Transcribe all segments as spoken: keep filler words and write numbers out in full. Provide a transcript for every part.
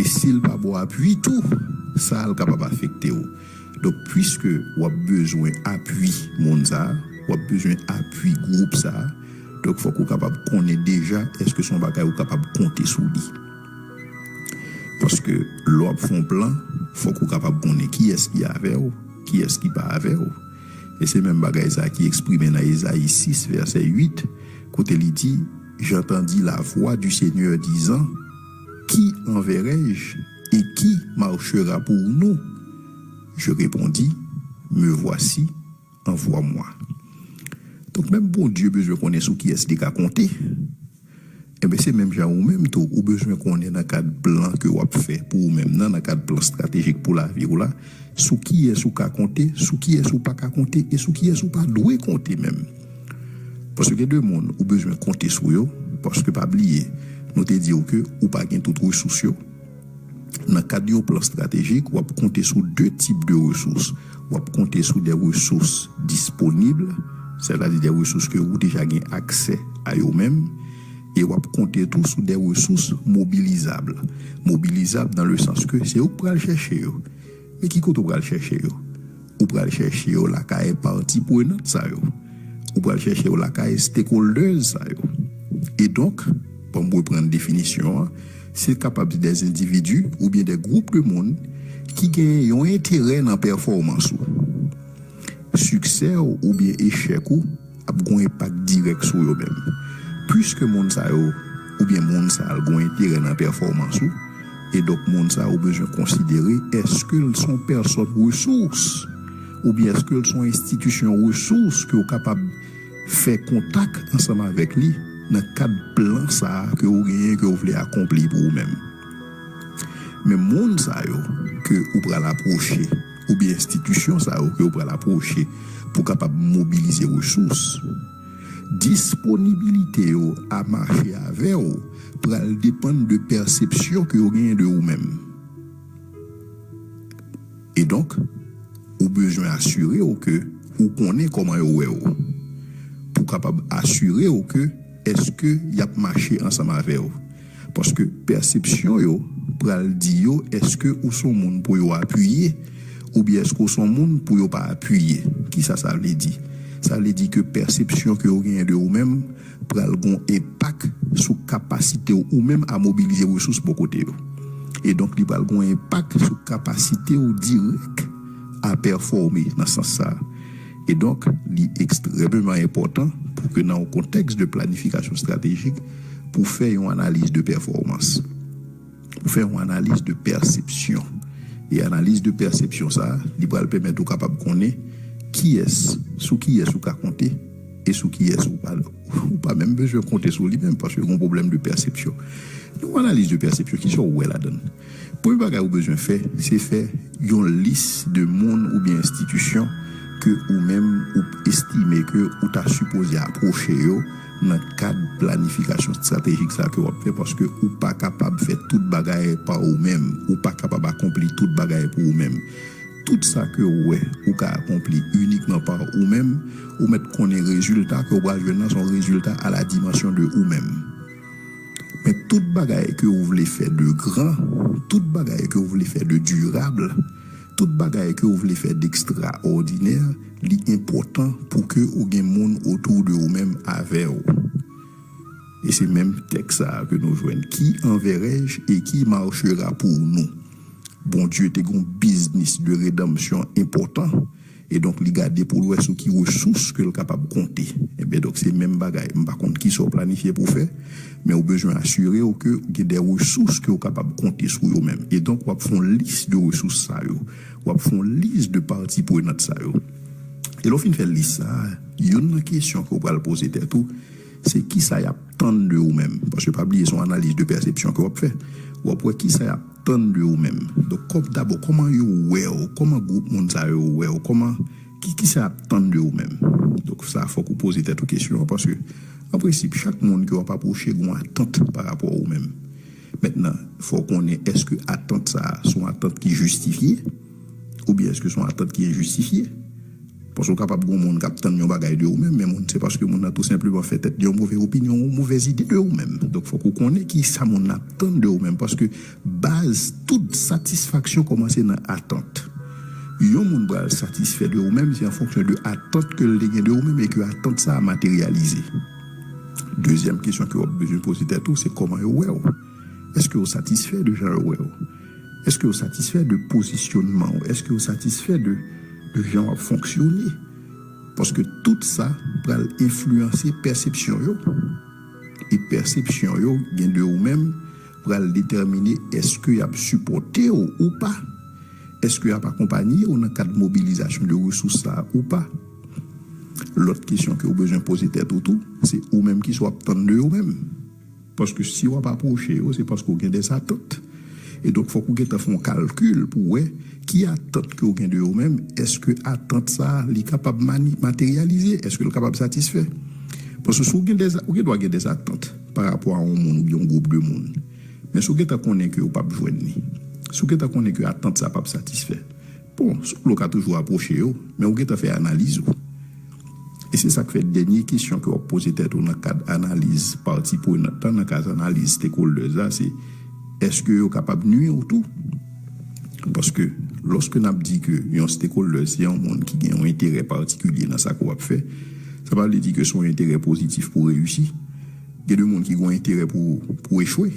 E si l pa ba w apui tou, sa a l kapab afekte w. Donk, piske w ap bezwen apui moun sa a, w ap bezwen apui gwoup sa a, donk fòk ou kapab konnen deja èske se yon bagay ou kapab konte sou li. Paske lè w ap fè yon plan, fòk ou kapab konnen kiyès ki avè w, kiyès ki pa avè w. E se menm bagay sa a ki eksprime nan Ezayi sis, vèsè uit, kote li di, J'entendis la voix du Seigneur disant, Qui enverrai-je et qui marchera pour nous? Je répondis, Me voici, envoie-moi. Donk, menm Bondye bezwen konnen sou kiyès li ka konte. Enben, se menm jan ou menm tou, ou bezwen konnen nan kad plan ke w ap fè pou ou menm nan, nan kad plan estratejik pou lavi w la, sou kiyès ou ka konte, sou kiyès ou pa ka konte, e sou kiyès ou pa dwe konte menm. Paske gen de moun ou bezwen konte sou yo, paske pa bliye, nou te di w ke ou pa gen tout resous yo. Nan kad yon plan estratejik, w ap konte sou de tip de resous. W ap konte sou de resous disponib, sètadi de resous ke ou deja gen aksè a yo menm, e w ap konte tou sou de resous mobilizab. Mobilizab nan le sans ke se ou k pral chèche yo. Men ki kote ou pral chèche yo? Ou pral chèche yo lakay pati prenant sa yo. Ou pral chèche yo lakay stakeholders sa yo. E donk, ban m reprann definisyon an, se kapab de endividi oubyen de gwoup de moun ki gen yon enterè nan pèfòmans ou. Siksè w oubyen echèk ou ap gen yon enpak dirèk sou yo menm. Piske moun sa yo, oubyen moun sa a, gen yon enterè nan pèfòmans ou, e donk moun sa a ou bezwen konsidere èske l se yon pèsòn resous, oubyen èske l se yon enstitisyon resous ke w kapab fè kontak ansanm avèk li nan kad plan sa a ke w genyen, ke w vle akonpli pou ou menm. Men moun sa yo ke ou pral apwoche, oubyen enstitisyon sa yo ke ou pral apwoche pou kapab mobilize resous, disponibilite yo a mache avè w pral depann de pèsepsyon ke yo genyen de ou menm. E donk, ou bezwen asire w ke ou konnen kòman yo wè w. Pou kapab asire w ke èske y ap mache ansanm avè w. Paske pèsepsyon yo pral di yo èske ou se yon moun pou yo apiye, oubyen èske ou se yon moun pou yo pa apiye. Kisa sa vle di? Sa vle di ke pèsepsyon ke yo genyen de ou menm pral gen yon enpak sou kapasite w ou menm a mobilize resous bò kote yo. E donk, li pral gen yon enpak sou kapasite w dirèk a pèfòme nan sans sa a. E donk, li ekstrèmeman enpòtan pou ke nan yon kontèks de planifikasyon estratejik, pou fè yon analiz de pèfòmans. Pou fè yon analiz de pèsepsyon. E analiz de pèsepsyon sa a, li pral pèmèt ou kapab konnen kiyès, sou kiyès ou ka konte, e sou kiyès ou pa, ou pa menm bezwen konte sou li menm, paske gen yon pwoblèm de pèsepsyon. Yon analiz de pèsepsyon, kisa w wè ladan l? Premye bagay ou bezwen fè, se fè yon lis de moun oubyen enstitisyon ke ou menm ou estime ke ou ta sipoze apwoche yo nan kad planifikasyon estratejik sa ke w ap fè, paske ou pa kapab fè tout bagay pa ou menm, ou pa kapab akonpli tout bagay pou ou menm. Tout sa ke w wè ou ka akonpli inikman pa ou menm, ou mèt konnen rezilta ke w pral jwenn nan se yon rezilta a la dimansyon de ou menm. Men tout bagay ke w vle fè de gran, tout bagay ke w vle fè de dirab, tout bagay ke w vle fè dekstraòdinè, li enpòtan pou ke ou gen moun otou de ou menm avè w. E se menm tèks sa a ke nou jwenn, Qui enverrai-je et qui marchera pour nous? Bondye te gen yon biznis de redanmsyon enpòtan, e donk li gade pou l wè sou ki resous ke l kapab konte. Ebyen, donk, se menm bagay. M pa konn kisa w planifye pou w fè, men ou bezwen asire w ke gen de resous ke w kapab konte sou yo menm. E donk, w ap fè yon lis de resous sa yo. W ap fè yon lis de pati prenant sa yo. E lè w fin fè lis sa a, youn nan kesyon ke w pral poze tèt ou, se kisa y ap tann de ou menm. Paske pa bliye, se yon analiz de pèsepsyon ke w ap fè. W ap wè kisa y ap tann de ou menm. Donk, kòm, dabò, kòman yo wè w? Kòman gwoup moun sa yo wè w? Kòman, ki, kisa y ap tann de ou menm? Donk, sa, fòk ou poze tèt ou kesyon an, paske, an prensip, chak moun ke w ap apwoche gen yon atant pa rapò a ou menm. Mentnan, fò w konnen, èske atant sa a, se yon atant ki jistifye? Oubyen èske se yon atant ki enjistifye? Paske w kapab gen yon moun k ap tann yon bagay de ou menm, men moun se paske moun nan tou senpleman fè tèt li yon move opinyon, yon movèz ide de ou menm. Donk, fòk ou konnen ki sa moun nan ap tann de ou menm, paske baz tout satisfaksyon kòmanse nan atant. Yon moun pral satisfè de ou menm, se an fonksyon de atant ke l te gen de ou menm e ke atant sa a materyalize. Dezyèm kesyon ke w ap bezwen poze tèt ou, se kòman yo wè w. Èske w satisfè de jan yo wè w? Èske w satisfè de pozisyonman w? Èske w satisfè de, de jan w ap fonksyone? Paske tout sa pral enfliyanse pèsepsyon yo. E pèsepsyon yo gen de ou menm pral detèmine èske y ap sipòte w ou pa. Èske y ap akonpanye w nan kad mobilizasyon de resous sa a ou pa? Lòt kesyon ke w bezwen poze tèt ou tou, se ou menm ki sa w ap tann de yo menm. Paske si w ap apwoche yo, se paske w gen dè atant. E donk, fòk ou gentan fè yon kalkil pou w wè ki atant ke w gen de yo menm, èske atant sa a, li kapab mani-, materyalize, èske l kapab satisfè? Paske si w gen dè, ou gen dwa gen dè atant pa rapò a yon moun oubyen yon gwoup de moun. Men si w gentan konnen ke w p ap jwenn li, si w gentan konnen ke atant sa p ap satisfè, bon, w ka toujou apwoche yo, men ou gentan fè analiz ou. E se sa k fè dènye kesyon ke w ap poze tèt ou nan kad analiz pati prenant lan, nan kad analiz stakeholders la, se èske yo kapab nwi w tou? Paske lòske n ap di ke yon stakeholder se yon moun ki gen yon enterè patikilye nan sa ke w ap fè, sa pa vle di ke se yon enterè pozitif pou reyisi. Gen de moun ki gen yon enterè pou, pou echwe.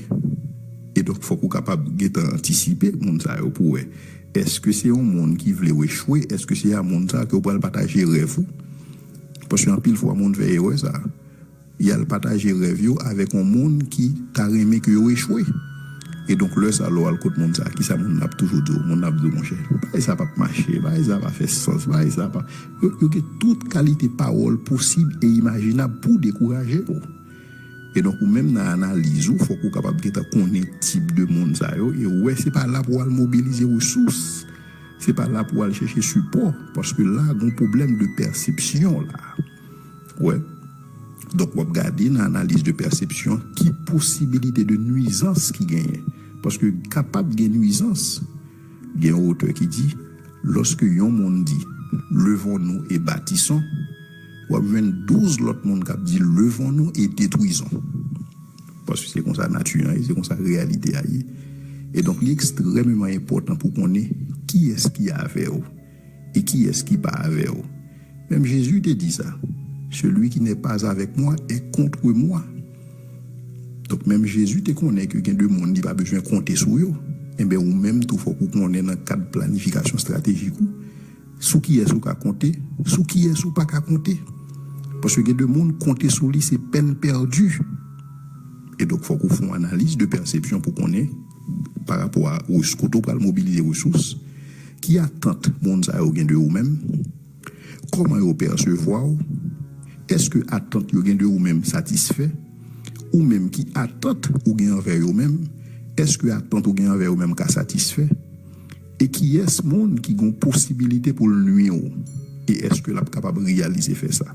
E donk, fòk ou kapab gentan antisipe moun sa yo pou wè. Èske se yon moun ki vle w echwe? Èske se a moun sa ke w pral pataje rèv ou? Paske anpil fwa, moun fè erè sa. Y al pataje rèv yo avèk yon moun ki ta renmen ke yo echwe. E donk, lè sa, lè w al kot moun sa, ki sa moun nan ap toujou di w? Moun nan ap di w, monchè, bagay sa p ap mache, bagay sa pa fè sans, bagay sa pa. Yo, yo gen tout kalite pawòl posib e imajinab pou dekouraje w. E donk, ou menm nan analiz ou, fòk ou kapab gentan konnen tip de moun sa yo, e wè se pa la pou w al mobilize resous, se pa la pou w al chèche sipò, paske la, gen yon pwoblèm de pèsepsyon la. Wè. Donk, w ap gade nan analiz de pèsepsyon ki posibilite de nwizans ki genyen. Paske kapab gen nwizans. Gen yon otè ki di, lòske yon moun di, levons-nous et bâtissons, w ap jwenn douz lòt moun k ap di, levons-nous et détruisons. Paske se konsa nati an ye, se konsa reyalite a ye. E donk, li ekstrèmeman enpòtan pou konnen kiyès ki avè w e kiyès ki pa avè w. Menm Jezi te di sa, celui qui n'est pas avec moi est contre moi. Donk, menm Jezi te konnen ke gen de moun li pa bezwen konte sou yo. Enben, ou menm tou, fòk ou konnen nan kad planifikasyon estratejik ou, sou kiyès ou ka konte, sou kiyès ou pa ka konte. Paske gen de moun, konte sou li, se pèn pèdi. E donk, fòk ou fè yon analiz de pèsepsyon pou konnen, pa rapò a rès-, kote w pral mobilize resous, ki atant moun sa yo gen de ou menm, kòman yo pèsevwa w, èske atant yo gen de ou menm satisfè, ou menm ki atant ou gen anvè yo menm, èske atant ou gen anvè yo menm ka satisfè, e kiyès moun ki gen posibilite pou l nwi w, e èske l ap kapab reyalize fè sa.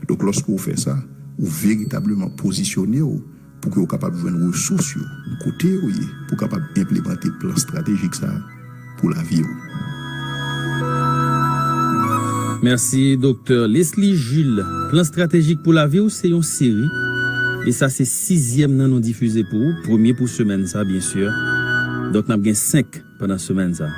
Donk, lòske w fè sa, ou veritableman pozisyone w pou ke w kapab jwenn resous yo, kote yo ye, pou w kapab enplimante plan estratejik sa a pou lavi w. Mèsi, Doktè Leslie Jules. Plan estratejik pou lavi w se yon seri, e sa se sizyèm nan nou difize pou ou, premye pou semèn sa, byen si. Donk, n ap gen senk pandan semèn sa.